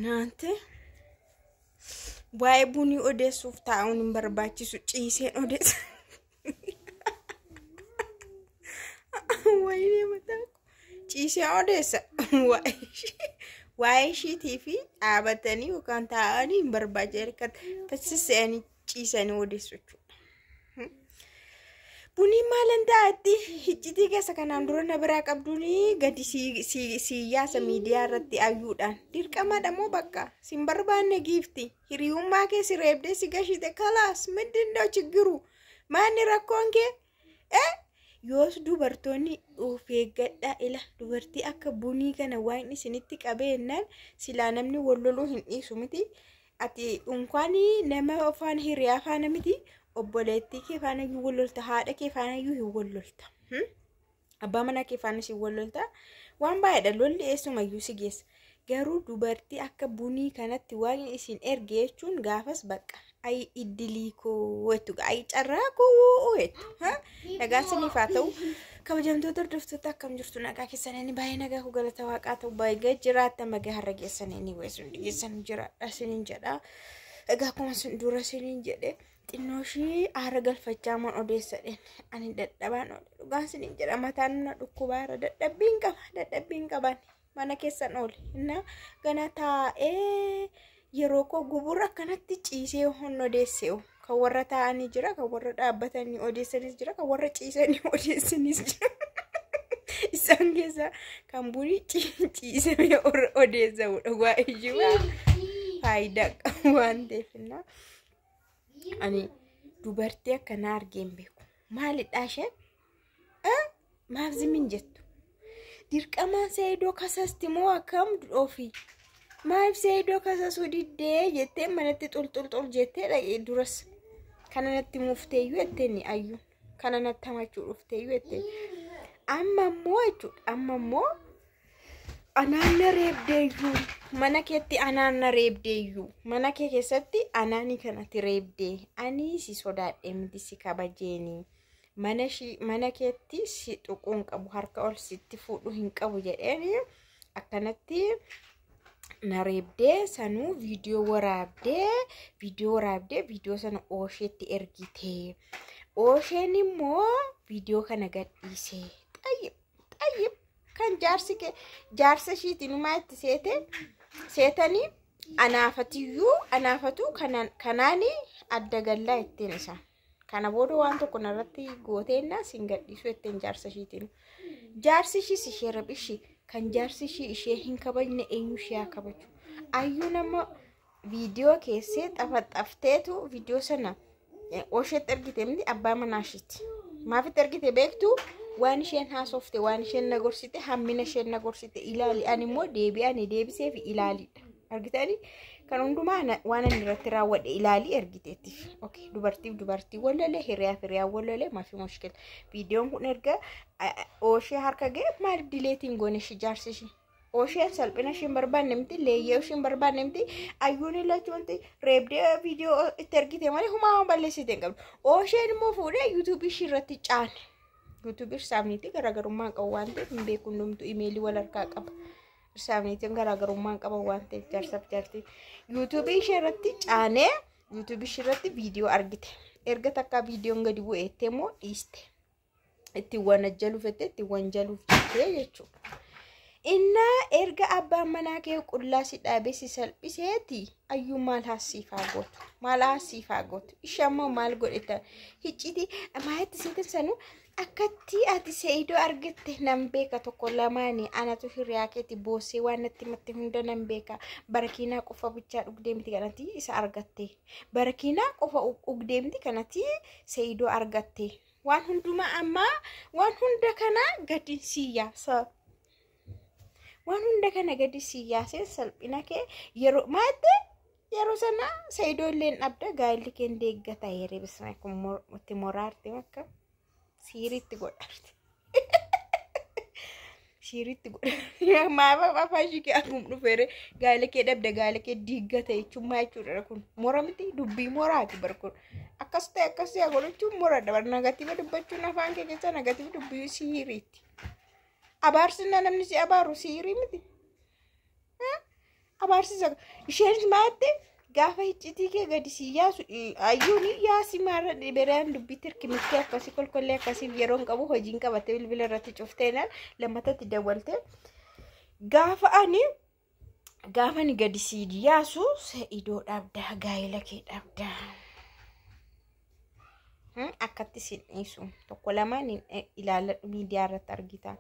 Naante waa'ee bunii odeessuuf taa'uun hin barbaachisu, ciiseen odeessa. Wayinee mataa koo. Ciiseen odeessa. Waa'ee ishiitii fi dhaabatanii yookaan taa'anii hin barbaachisu. Erga fassisanii ciisanii odeessu jechuudha. Bunii maalan taa'atti iccitii keessa kanaan dura na biraa qabduun gadi si yaasa miidiyaa irratti ayyuudhaan. Dirqamadha moo bakka sin barbaanne giifti. Hiriyummaa kee si reebdee si gashite kalaas mindinoo chiggiru. Maanni rakkoon kee? Yoos dubartoonni of eeggadhaa ila dubartii akka bunii kana waan isinitti qabeennaan silaa namni wal loluu hin dhiisu miti. Ati unkaan nama afaan hiriyaa faana miti, obboleettii kee faana iyyuu wal lolta, haadha kee faana iyyuu hin wal lolta. Abbaa manaa kee faana si wal lolta. Waan baay'eedha, lolli eessumayyuu si geessa. Garuu dubartii akka bunii kanatti waan isin erge jechuun gaafas bakka ayi iddilii koo jettu, ayi carraa koo jettu. Nagaan siniif haa ta'u. Kabajamtoota hordoftoota, akkam jirtu? Nagaa keessan? Inni baay'ee nagaa koo, galata waaqaa ta'u, baay'ee jiraatta magaa har'a geessan inni weessuun geessan jiraadha isiniin jedha. Egaa akkuma isin dura isiniin jedhe, xinnoo ishii aara galfachaa man odeessadheen ani dadhabaan oole, dhugaan isiniin jedha, mataan na dhukkubaa irra dadhabbiin qaba, dadhabbiin qaban mana keessan oole. Inna gana taa'ee yeroo koo gubura akkanatti ciisee hon odeessee, kan warra taa'anii jira, kan warra dhaabbatanii odeessanis jira, kan warra ciisanii odeessanis jira. Isaan keessaa kan bunii ciisamee odeessamudha. Waa'ee jiraa faayidaa qabu waan ta'eef ani dubartii akkanaa argee hin beeku. Maalidhaa isheen? Maaf zimin jettu? Dirqamaan Seeyidoo kasasti moo akkam ofii? Maaliif Seeyidoo kasasuu diddee jettee manatti xulxulxul jettee dhaqee duras kana natti muufteeyyuu jetteen ayyuun kana natti hamachuu dhufteeyyuu jetteen. Amma immoo jechuudha, amma immoo anaan na reebdeeyyuu, mana keetti anaan na reebdeeyyuu, mana kee keessatti anaanii kanatti reebdee, ani si sodaadhee miti, si kabajeeni. Mana ishii mana keetti si tuquu hin qabu, harka ol sitti fuudhuu hin qabu jedheeni akkanatti na reebdee, sanuu viidiyoo waraabdee, viidiyoo waraabdee viidiyoo sana oosheetti ergite. Oosheen immoo viidiyoo kana gadhiise. Xayyib xayyib, kan jaarsi kee jaarsa ishiitiin numaa itti seete seetanii anaafatiyyuu anaafatu kanaani adda gallaa ittiin isaan. Kana booda waan tokko narratti gooteenna sin gadhiisu ittiin jaarsa ishiitiin. Jaarsi ishiis ishee rabishii kan jaarsi ishii ishee hin kabajne eenyu ishee haa kabaju? Ayyuu nama viidiyoo keessee xafaxafteetu viidiyoo sana oosheetti ergite miti, abbaa manaa ishiiti. Maafitti ergite beektu? Waan isheen haasofte, waan isheen na gorsite, hammina isheen na gorsite ilaali. Ani immoo deebii ani deebisee fi ilaalidha. Argitanii, kan hundumaa waan ani irratti raawwadhe ilaalii ergiteettiif. Okay, dubartiif dubartii walolee, hiriyaaf hiriyaa walolee, maafi mushkil. Viidiyoon kun erga ooshee harka ga'e maaliif dileetiin goone ishee jaarsi ishee? Oosheen salphina ishee hin barbaanne miti, leeyyee ishee hin barbaanne miti, ayyuun ilachuunti reebdee viidiyoo itti ergite malee humaa waan balleessite hin qabdu. Oosheen immoo fuudhee yuutuubii ishee irratti caane. Yuutuubii irsaafniitti garaagarummaa hin qabu waan ta'eef hin beeku, hundumtuu imeelii wal harkaa qaba. Irsaafniitiin garaagarummaa hin qaban waan ta'eef jaarsaaf jaartii. Yuutuubii ishee irratti caanee yuutuubii ishee irratti viidiyoo argite. Erga takkaa viidiyoon gadi bu'eettee immoo dhiiste. Ittiin waan ajjaluuf jettee ittiin waan jaluuf jettee jechuudha. Innaa erga abbaan manaa kee qullaa si dhaabee si salphiseeti, ayyuu maal haasiifaa gootu? Maal haasiifaa gootu? Ishee ammoo maal godheta? Hiccitii maalitti seetan sanuu akkatti ati Seeyidoo argatte nan beeka, tokko lamaani anatu hiriyaa keeti boossee waan natti himatte hunda nan beeka. Barakiinaa qofa bichaa dhugdee miti kanatti isa argatte. Barakiinaa qofa dhugdee miti kanatti Seeyidoo argatte. Waan hundumaa ammaa waan hunda kana gadi sii yaasa. Waan hunda kana gadi sii yaasee salphina kee yeroo maatte yeroo sana Seeyidoo illee dhabda, gaa'elli kee hin deeggata yeree bismaa kun itti moraarte akka siiriitti godharte. Siiriitti godharte. Maaf afaan ishee kee akkuma dhufeere gaa'ela kee dhabda, gaa'ela kee diiggata jechuun maa jechuudha kun? Mora miti, dubbii moraati bar kun. Akkas ta'e akkas ta'e godhachuun moradha bar, nagatiiva dubbachuun afaan kee keessa nagatiiva dubbii siiriitti. Abaarsinna namni si abaaru siirii miti. Abaarsisa isheenis maatte gaafa hiccitii kee gadi si yaasu ayyuun yaasi maarra dhiberaan dubbii tirkimitti akkasii kolkollee akkasiif yeroo hin qabu hojiin qabattee bilbila irratti cufteenaan lammatatti dawwalte gaafa ani gaafa ani gadi si yaasu Sa'idoo dhabdaa gaa'ela kee dhabdaa. Akkatti si dhiisu tokko lamaan ilaalladhu miidiyaa irratti argita.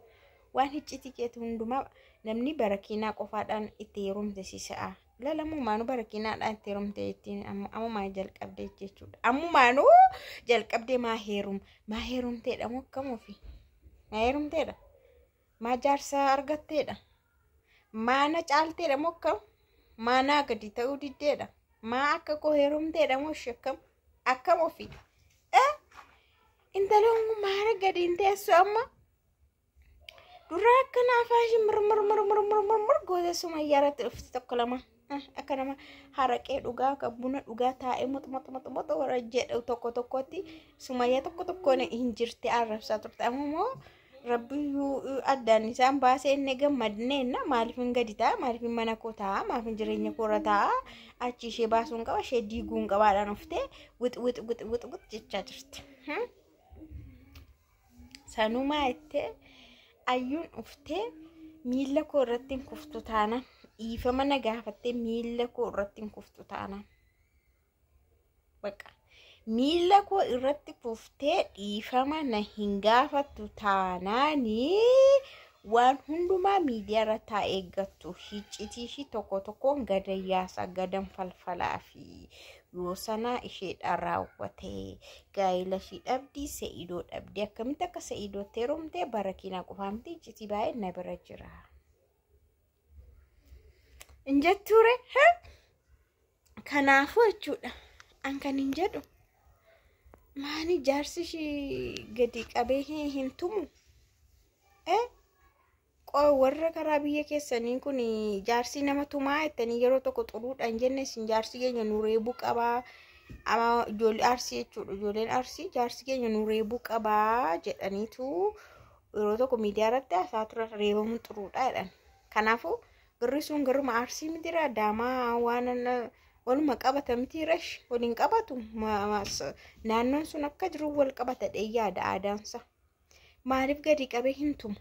Waan hiccitii keeti hundumaa namni barakiinaa qofaadhaan itti heerumte si sa'a. Ilaala ammumaanuu barakiinaadhaan itti heerumte ittiin ammumaa jalqabdee jechuudha. Ammumaanuu jalqabdee maa heerum maa heerumteedha moo akkam ofii? Maa heerumteedha? Maa jaarsa argatteedha? Maa na caalteedha moo akkam? Maa naa gadi ta'uu diddeedha? Maa akka koo heerumteedha moo ishee akkam? Akkam ofii? Intaloon kun maara gadi hin teessu amma? Dura akkana afaan ishee murmur murmur murmur mur goota sumayyaa irratti dhufti tokko lama. Akka nama haraqee dhugaa akka buna dhugaa taa'ee mox mox mox mox warra jedhu tokko tokkotti sumayyaa tokko tokkoon hin jirti arrabsaa turte. Amma immoo rabbiyyuu addaan isaan baasee inni gammadneenna maaliif hin gadi ta'a maaliif hin mana koo ta'a maaliif hin jireenya koo irra ta'a achi ishee baasuun qaba ishee diiguun qabaadhaan dhuftee wix wix wix wix wix jechaa jirti. Sanumaa jettee ayyuun dhuftee miila koo irratti hin kuftu taanaan dhiifama na gaafattee miila koo irratti hin kuftu taanaan. Bakka miila koo irratti kuftee dhiifama na hin gaafattu taanaanii waan hundumaa miidiyaa irra taa'ee eeggattu hiccitii ishii tokko tokkoon gada yaasa gadan falfalaa fi yoo sanaa isheedhaan raawwate gaa'ela ishii dhabdii Sa'idoo dhabdii akkamitti akka Sa'idootti heerumte barakiinaa qofaa miti iccitii baay'ee na bira jira. Hin jettuure kanaafuu jechuudha an kan hin jedhu maani jaarsi ishii gadi qabee hin tumu. Warra karaa biyya keessanii kun jaarsi nama tumaa jettanii yeroo tokko xuruudhaan jenne isin jaarsi keenya nu reebuu qabaa. Ama ijoollee arsii jechuudha. Ijoolleen arsii jaarsi keenya nu reebuu qabaa jedhaniitu yeroo tokko miidiyaa irratti haasaa turan reebamuun xuruudha jedhan. Kanaafuu garri sun garuma arsii mitiira daamaa waan waluma qabata mitiira waliin qabatu naannoon sun akka jiru wal qabata dheeyyaadha aadaansa. Maaliif gadi qabee hin tumu?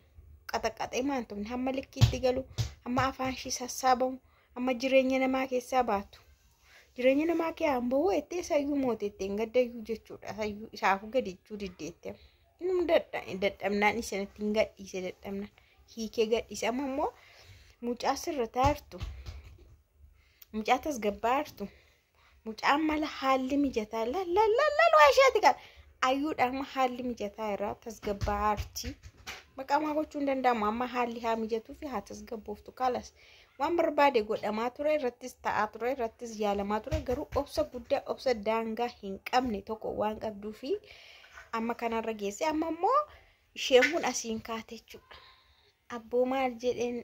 Qaxaqaxee maan tumne hamma likkiitti galu hamma afaan ishii sassaabamu hamma jireenya namaa keessaa baatu. Jireenya namaa keessaa hin bahu jettee sayyuu mootettee hin gaddayyuu jechuudha. Sayyuu isaafuu gadi jechuu diddeette. Inni dadhabnaan isinitti hin gadhiise dadhabnaan hiikee gadhiise amma immoo mucaa sirrataa jirtu. Mucaa tasgabbaa jirtu. Mucaan mala haalli mijataa lallallallal waa isheeti kan ayyuudha amma haalli mijataa irraa tasgabbaa jirti. Maqaa maa gochuu hin danda'amu amma haalli haa mijatuu fi haa tasgabbooftu kalas waan barbaade godhamaa ture irrattis ta'aa ture irrattis yaalamaa ture garuu obsa guddaa obsa daangaa hin qabne tokko waan qabduu fi amma kanarra geesse amma immoo isheen kun asiin kaate jechuudha. Abboo maal jedheen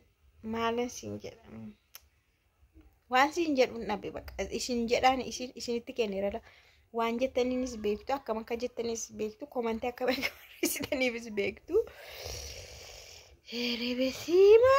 maalan siin jedha waan siin jedhuun dhabe bakka isin jedhaan isinitti kenneera waan jettaniinis beektu akkam akka jettaniis beektu komantii akka barreessitaniifis beektu. Herebesiima